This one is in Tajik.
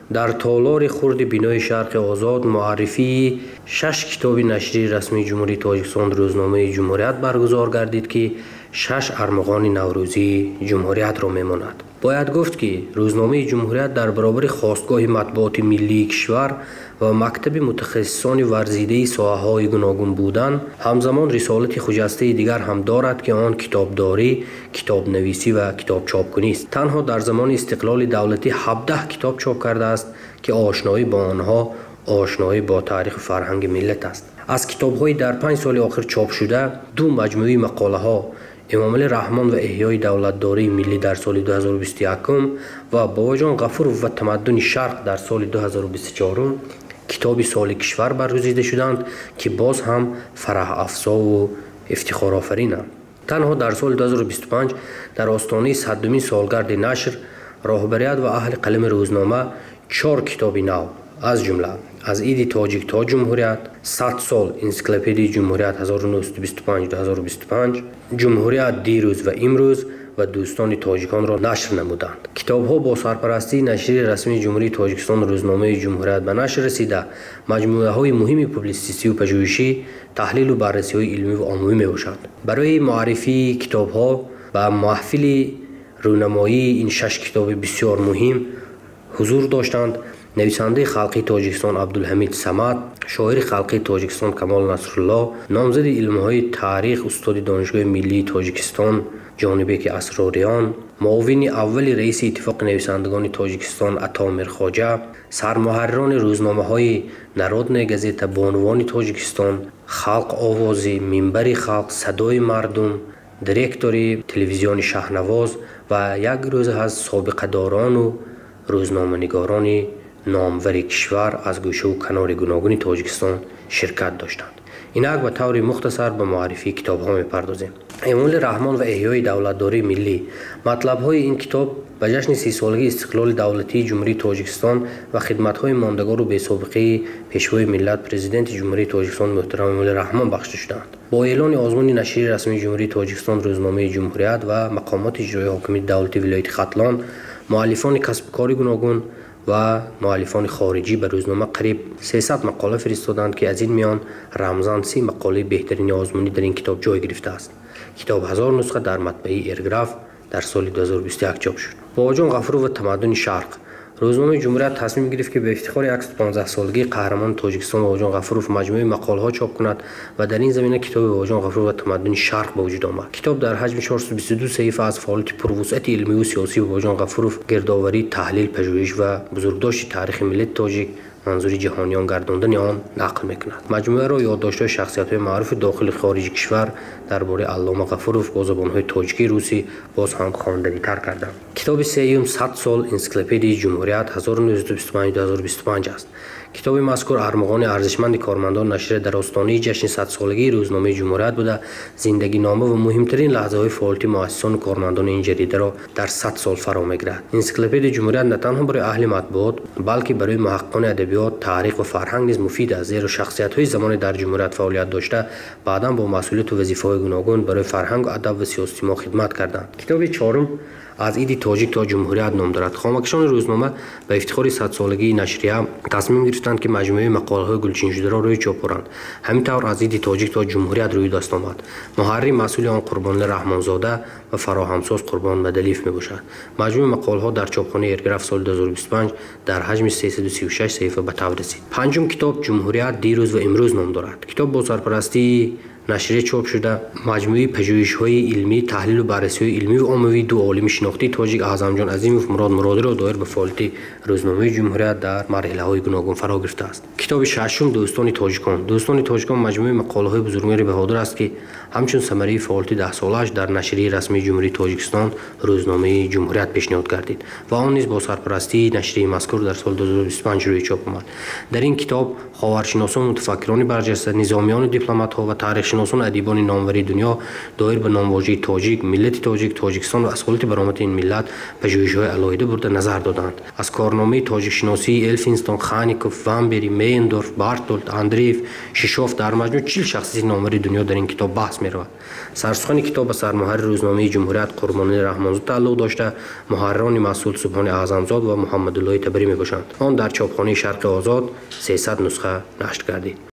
Дар толори хурди бинои Шарқи Озод муаррифии шаш китоби нашрияи расмии Ҷумҳурии Тоҷикистон рӯзномаи Ҷумҳурият баргузор гардид, ки шаш армуғони наврӯзии Ҷумҳуриятро мемонад. Бояд гуфт, ки рӯзномаи Ҷумҳурият дар баробари хостгоҳи матбуоти миллии кишвар ва мактаби мутахассисони варзидаи соҳаҳои гуногун будан, ҳамзамон рисолати хуҷастаи дигар ҳам дорад, ки он китобдорӣ, китобнависӣ ва китобчопкунист. Танҳо дар замони истиқлоли давлатӣ 17 китоб чоп кардааст, ки ошноӣ бо онҳо ошноӣ бо таъриху фарҳанги миллат аст. Аз китобҳои дар 5 соли охир чопшуда ду маҷмӯи мақолаҳо Эмомалӣ Раҳмон ва эҳёи давлатдории миллӣ дар соли 2021 ва Бобоҷон Ғафуров ва тамаддуни Шарқ дар соли 2024 китоби соли кишвар баргузида шуданд, ки боз ҳам фараҳафзову ифтихорофаринанд. Танҳо дар соли 2025 дар остонаи 100-умин солгарди нашр роҳбарият ва аҳли қалами рӯзнома 4 китоби нав, аз ҷумла аз иди тоҷик то Ҷумҳурият, 100 сол энсиклопедияи Ҷумҳурият 1925-2025, Ҷумҳурият дирӯз ва имрӯз ва дӯстони тоҷиконро нашр намуданд. Китобҳо бо сарпарастии нашрияи расмии Ҷумҳурии Тоҷикистон рӯзномаи Ҷумҳурият ба нашр расида, маҷмӯаҳои муҳими публитсистию пажӯҳишӣ, таҳлилу баррасиҳои илмӣ ва оммавӣ мебошанд. Барои муаррифии китобҳо ба маҳфили рӯнамоии ин шаш китоби бисёр муҳим ҳузур доштанд нависандаи халқии Тоҷикистон Абдулҳамид Самад, шоири халқии Тоҷикистон Камол Насрулло, номзади илмҳои таърих, устоди Донишгоҳи миллии Тоҷикистон Ҷонибеки Асрориён, муовини аввали раиси Иттифоқи нависандагони Тоҷикистон Ато Мирхоҷа, сармуҳаррирони рӯзномаҳои Народная газета, Бонувони Тоҷикистон, Халқ овозӣ, Минбари халқ, Садои мардум, директори телевизиони Шаҳнавоз ва як рӯз аз собиқадорону рӯзноманигорони номвари кишвар аз гӯшаву канори гуногуни Тоҷикистон ширкат доштанд. Инак ба таври мухтасар ба муаррифии китобҳо мепардозем. Эмомалӣ Раҳмон ва эҳёи давлатдории миллӣ. Матлабҳои ин китоб ба ҷашни 30-солагии истиқлоли давлатии Ҷумҳурии Тоҷикистон ва хидматҳои мондагору бесобиқаи Пешвои миллат, Президенти Ҷумҳурии Тоҷикистон муҳтарам Эмомалӣ Раҳмон бахшида шудаанд. Бо эълони озмуни нашрияи расмии Ҷумҳурии Тоҷикистон рӯзномаи Ҷумҳурият ва мақомоти иҷроии ҳокимияти давлатии вилояти Хатлон, муаллифони касбу кори гуногун ва муаллифони хориҷӣ ба рӯзнома қариб 300 мақола фиристоданд, ки аз ин миён рамзан 30 мақолаи беҳтарини озмунӣ дар ин китоб ҷой гирифтааст. Китоб 1000 нусха дар матбаи Эрграф дар соли 2021 чоп шуд. Бобоҷон Ғафуров ва тамаддуни Шарқ. Рӯзномаи Ҷумҳурият тасмим гирифт, ки ба ифтихори 115-солагии қаҳрамони Тоҷикистон Бобоҷон Ғафуров маҷмӯи мақолаҳо чоп кунад ва дар ин замина китоби Бобоҷон Ғафуров ва тамаддуни Шарқ ба вуҷуд омад. Китоб дар ҳаҷми 422 саҳифа аз фаъолияти пурвусъати илмиву сиёсии Бобоҷон Ғафуров, гирдоварӣ, таҳлил, пажӯҳиш ва бузургдошти таърихи миллати тоҷик, манзури ҷаҳониён гардондани он нақл мекунад. Маҷмӯаро ёддоштҳои шахсиятҳои маъруфи дохили хориҷи кишвар дар бораи Аллома Ғафуров бо забонҳои тоҷикӣ, русӣ боз ҳам хонданитар карданд. Китоби сеюм 100 сол энсиклопедияи Ҷумҳурият 1925-2025 аст. Китоби мазкур армуғони арзишманди кормандони нашрия дар остонаи ҷашни 100-солагии рӯзномаи Ҷумҳурият буда, зиндагинома ва муҳимтарин лаҳзаҳои фаъолияти муассисону кормандони ин ҷаридаро дар 100 сол фаро мегирад. Энсиклопедияи Ҷумҳурият на танҳо барои аҳли матбуот, балки барои муҳаққиқони адабиёт, таърих ва фарҳанг низ муфид аст, зеро шахсиятҳои замоне дар Ҷумҳурият фаъолият дошта, баъдан бо масъулияту вазифаҳои гуногун барои фарҳангу адаб ва сиёсати мо хидмат карданд. Китоби чорум аз иди тоҷик то Ҷумҳурият ном дорад. Хомакашони рӯзнома ба ифтихори 100-солагии нашрия тасмим гирифтанд, ки маҷмӯаи мақолаҳои гулчиншударо рӯи чоп оранд. Ҳамин тавр аз иди тоҷик то Ҷумҳурият рӯи даст омад. Муҳаррир масъули он Қурбонали Раҳмонзода ва фароҳамсоз Қурбон Мадалиев мебошад. Маҷмӯи мақолаҳо дар чопхонаи Эрграф соли 2025 дар ҳаҷми 336 саҳифа ба таб расид. Панҷум китоб Ҷумҳурият дирӯз ва имрӯз ном дорад. Китоб бо сарпарастии нашрия чоп шуда, маҷмӯи пажӯҳишҳои илмӣ, таҳлилу баррасиҳои илмиву оммавии ду олими шинохтии тоҷик Аъзамҷон Азимов, Мурод Муродиро доир ба фаъолияти рӯзномаи Ҷумҳурият дар марҳилаҳои гуногун фаро гирифтааст. Китоби шашум Дӯстони тоҷикон. Дӯстони тоҷикон маҷмӯи мақолаҳои бузургмери баҳодур аст, ки ҳамчун самараи фаъолияти 10-солааш дар нашрияи расмии Ҷумҳурии Тоҷикистон рӯзномаи Ҷумҳурият пешниҳод гардид ва он низ бо сарпарастии нашрияи мазкур дар соли 2025 рӯи чоп омад. Дар ин китоб ховаршиносон, мутафаккирони барҷаста, низомиёну дипломатҳо ва таърихшиносон Шарқшиносон, адибони номвари дунё доир ба номвожаи тоҷик, миллати тоҷик, Тоҷикистон ва асолати баромади ин миллат пажӯҳишҳои алоҳида бурда назар доданд. Аз корномаи тоҷикшиносии Элфинстон, Хаников, Вамбери, Мейендорф, Бартолд, Андреев, Шишов, дар маҷмӯъ 40 шахсияти номвари дунё дар ин китоб баҳс меравад. Сарсухани китоб ба сармуҳаррири рӯзномаи «Ҷумҳурият» Қурбонали Раҳмонзод тааллуқ дошта, муҳаррирони масъул Субҳони Аъзамзод ва Муҳаммадуллоҳи Табарӣ мебошанд. Он дар чопхонаи «Шарқи озод» 300 нусха нашр гардид.